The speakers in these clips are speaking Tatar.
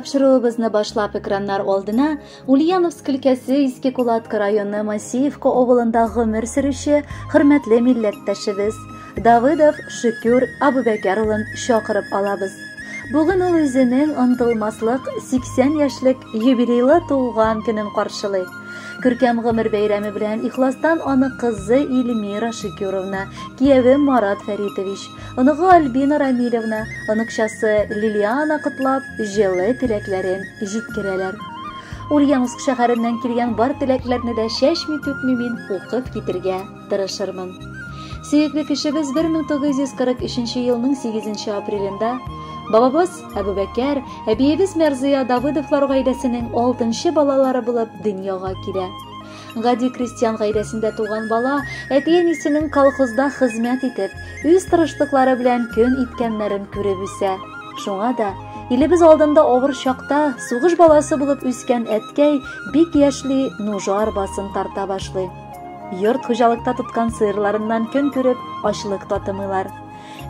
Тапшыруыбызны башлап экраннар алдына Ульяновск өлкәсе Иске Кулатка районы Масиевка авылында гомер сөрүче хөрмәтле милләттәшебез Давыдов Шөкүр Абубәкәр улын чакырып алабыз. Бүген ул үзенең онытылмаслык 80 яшьлек юбилейлы туган көнен каршылый. Күркәм гомер бәйрәме белән ихластан аны кызы Эльмира Шөкүровна, кияве Марат Фәритович, оныгы Альбина Рамилевна, оныкчасы Лилиана котлап, җылы теләкләрен җиткерәләр. Ульяновск шәһәреннән килгән бар теләкләрне дә чәчми-түкми мин укып китергә тырышырмын. Сөекле кешебез 1943 елның 8 апрелендә бабабыз Әбүбәкәр, әбиебез Мәрзия Давыдовлар гаиләсенең 6 балалары булып дөньяга килә. Гади крестьян гаиләсендә туган бала әти-әнисенең колхозда хезмәт итеп, үз тырышлыклары белән көн иткәннәрен күреп үсә. Шуңа да илебез алдында авыр чакта сугыш баласы булып үскән әткәй бик яшьли нужа арбасын тарта башлый. Йорт хуҗалыкта тоткан сыерларыннан көн күреп, ачлык татымыйлар.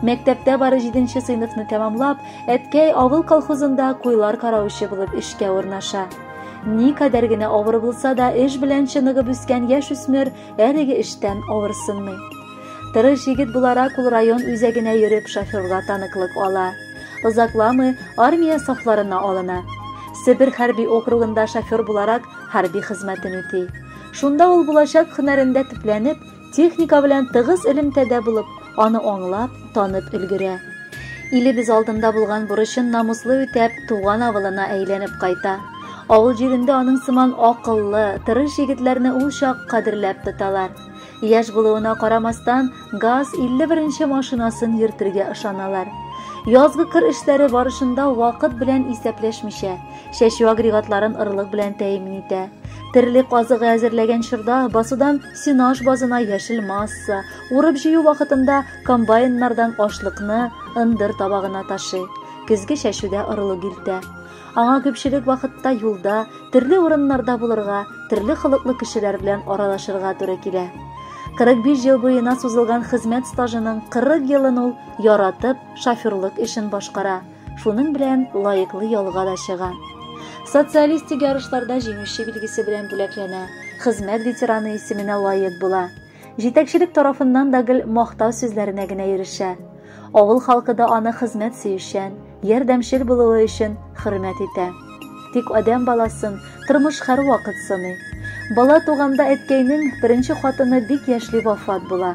Мәктәптә бары 7 сыйныфны тәмамлап, әткәй авыл колхозында куйлар караучы булып эшкә урнаша. Никадәр генә авыр булса да, эш белән чыныгып үскән яшүсмер әлеге эштән авырсынмый. Тырыш егет буларак ул район үзәгенә йөреп шоферга таныклык ала. Озакламый армия сафларына алына. Себер хәрби округында шофер буларак хәрби хезмәтен үти. Шунда ул булачак һөнәрендә төпләнеп, техника белән тыгыз элемтәдә булып, аны аңлап, танып өлгерә. Илебез алдында булган бурычын намуслы үтәп, туган авылына әйләнеп кайта. Авыл җирендә аның сыман акыллы, тырыш егетләрне ул чак кадерләп тоталар. Яшь булуына карамастан, ГАЗ 51 машинасын йөртергә ышаналар. Язгы кыр эшләре барышында вакыт белән исәпләшмичә, чәчү агрегатларын орлык белән тәэмин итә. Терлек азыгы әзерләгән чорда басудан сенаж базына яшел масса, урып-җыю вакытында комбайннардан ашлыкны ындыр табагына ташый, көзге чәчүдә орлык илтә. Аңа күпчелек вакытта юлда, төрле урыннарда булырга, төрле холыклы кешеләр белән аралашырга туры килә. 45 ел буена сузылган хезмәт стажының 40 елын ул яратып шоферлык эшен башкара. Шуның белән лаеклы ялга да чыга. Социалистик ярышларда җиңүче билгесе белән бүләкләнә, хезмәт ветераны исеменә лаек була. Җитәкчелек тарафыннан да гел мактау сүзләренә генә ирешә. Авыл халкы да аны хезмәт сөючән, ярдәмчел булуы өчен хөрмәт итә. Тик адәм баласын тормыш һәрвакыт сыный. Бала туганда әткәйнең беренче хатыны бик яшьли вафат була.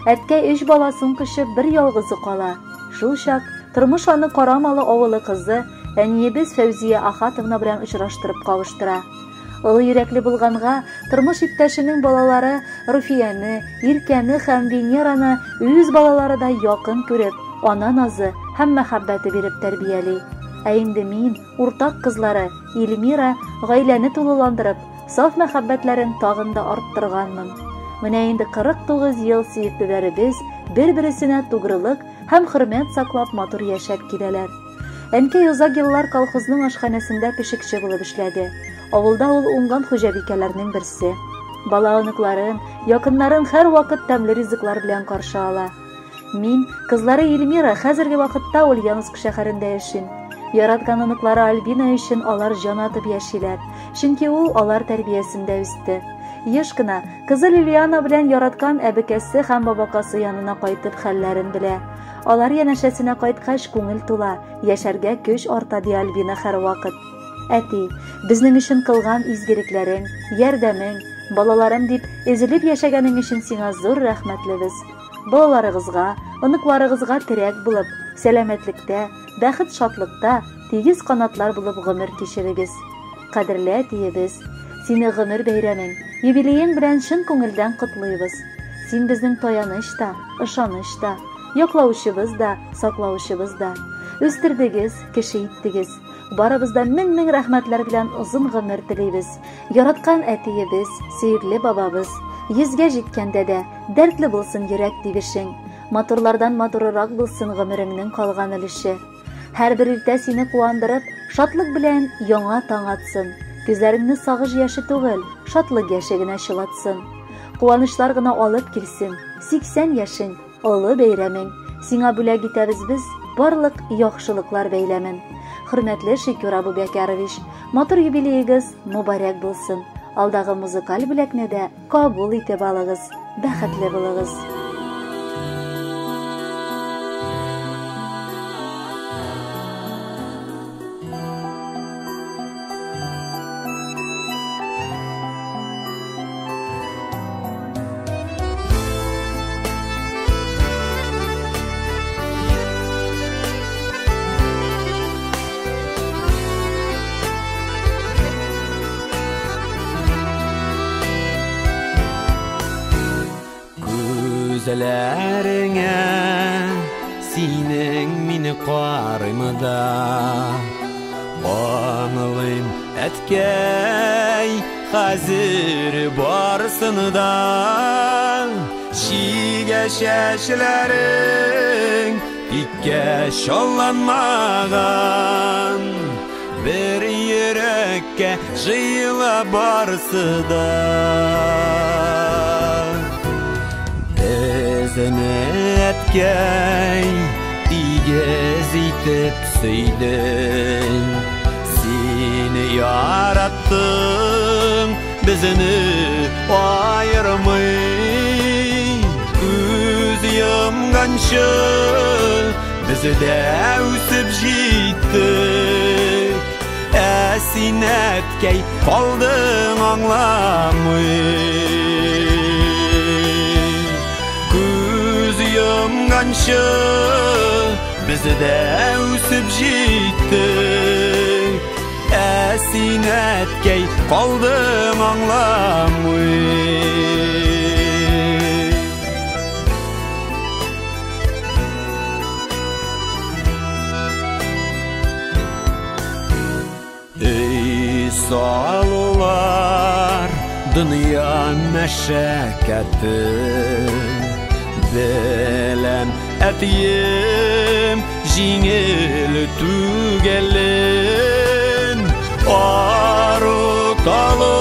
Әткәй өч баласын кочып бер ялгызы кала. Шул чак тормыш аны Карамалы авылы кызы әниебез Фәүзия Ахатовна белән очраштырып кавыштыра. Олы йөрәкле булганга, тормыш иптәшенең балалары Руфияне, Иркәне һәм Венераны үз балалары да якын күреп, ана назы һәм мәхәббәте биреп тәрбияли. Ә инде мин, уртак кызлары Эльмира, гаиләне тулыландырып, саф мәхәббәтләрен тагын да арттырганмын. Менә инде 49 ел сөеклеләребез бер-берсенә тугрылык һәм хөрмәт саклап матур яшәп киләләр. Әнкәй озак еллар колхозның ашханәсендә пешекче булып эшләде. Авылда ул уңган хуҗабикәләрнең берсе. Бала оныкларын, якыннарын һәрвакыт тәмле ризыклар белән каршы ала. Мин, кызлары Эльмира, хәзерге вакытта Ульяновск шәһәрендә яшим. Яраткан оныклары Альбина өчен алар җан атып яшиләр, чөнки ул алар тәрбиясендә үсте. Еш кына кызы Лилиана белән яраткан әбекәсе һәм бабакасы янына кайтып хәлләрен белә. Алар янәшәсенә кайткач күңел тула, яшәргә көч арта, ди Альбина һәрвакыт. Әти, безнең өчен кылган изгелекләрең, ярдәмең, балаларым дип өзелеп яшәгәнең өчен сиңа зур рәхмәтлебез. Балаларыгызга, оныкларыгызга терәк булып, сәламәтлектә, бәхет-шатлыкта, тигез канатлар булып гомер кичерегез. Кадерле әтиебез, сине гомер бәйрәмең, юбилеең белән чын күңелдән котлыйбыз. Син безнең таяныч та, ышаныч та, яклаучыбыз да, саклаучыбыз да. Үстердегез, кеше иттегез. Барыбыз да мең-мең рәхмәтләр белән озын гомер телибез. Яраткан әтиебез, сөекле бабабыз, йөзгә җиткәндә дә дәртле булсын йөрәк тибешең. Матурлардан матурырак булсын гомереңнең калган өлеше. Һәрбер иртә сине куандырып, шатлык белән яңа таң атсын. Күзләреңне сагыш яше түгел, шатлык яше генә чылатсын. Куанычлар гына алып килсен. 80 яшең, олы бәйрәмең. Сиңа бүләк итәбез без барлык яхшылыклар бәйләмен. Хөрмәтле Шөкүр Абубәкәрович, матур юбилеегыз мөбарәк булсын. Алдагы музыкаль бүләкне дә кабул итеп алыгыз. Бәхетле булыгыз. Күзләреңә синең мине карыйм да, аңлыйм, әткәй, хәзер барысын да. Чигә чәчләрең тиккә чалланмаган, бер йөрәккә җыела барысы да. Безне, әткәй, тигез итеп сөйдең, сине яраттың, безне аермый. Күз йомганчы без дә үсеп җиттек, ә син, әткәй, калдың аңламый. Күз йомганчы без дә үсеп җиттек, ә син, әткәй, калдың аңламый. Өй салулар дөнья мәшәкате, беләм, әтием, җиңел түгелен. Ару талу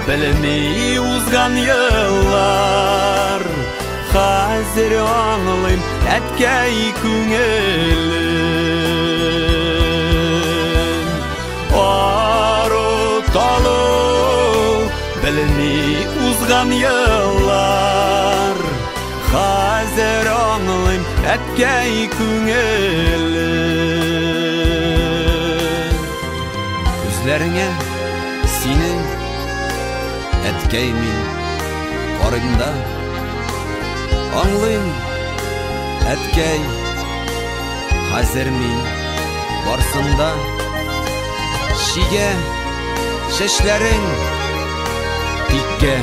белми узган еллар, хәзер аңлыйм, әткәй, күңелен. Ару талу белми узган еллар, хәзер аңлыйм, әткәй, күңелен. Күзләреңә синең, әткәй, мин карыйм да, аңлыйм, әткәй, хәзер мин барсында. Чигә чәчләрең тиккә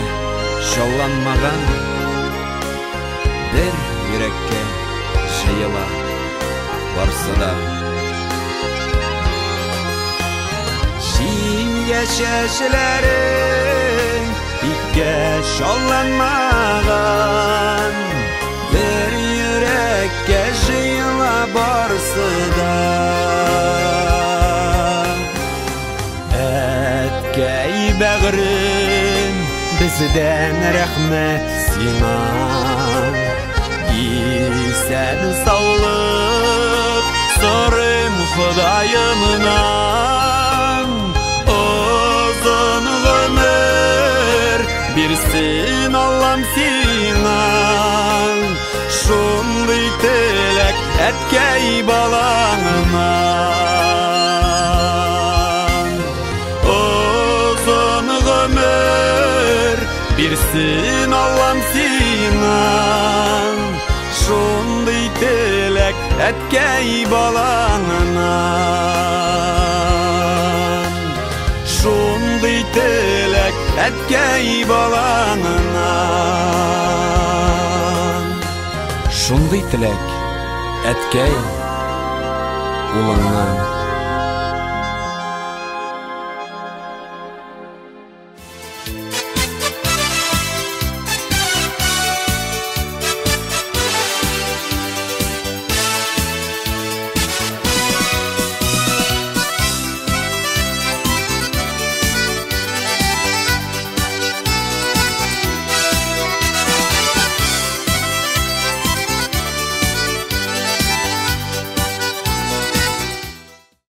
чалланмаган, бер йөрәккә җыела барсы да. Чигә чәчләрең тиккә чалланмаган, бер йөрәккә җыела барсы да. Әткәй, бәгърем, бездән рәхмәт сиңа, исән саулык сорыйм Ходаемнан. Озын гомер бирсен Аллам сиңа, шундый теләк, әткәй, балаңнан. Озын гомер бирсен Аллам сиңа, шундый теләк, әткәй, балаңнан. Шундый теләк, әткәй, балаңнан. Шундый теләк, әткәй, улыңнан.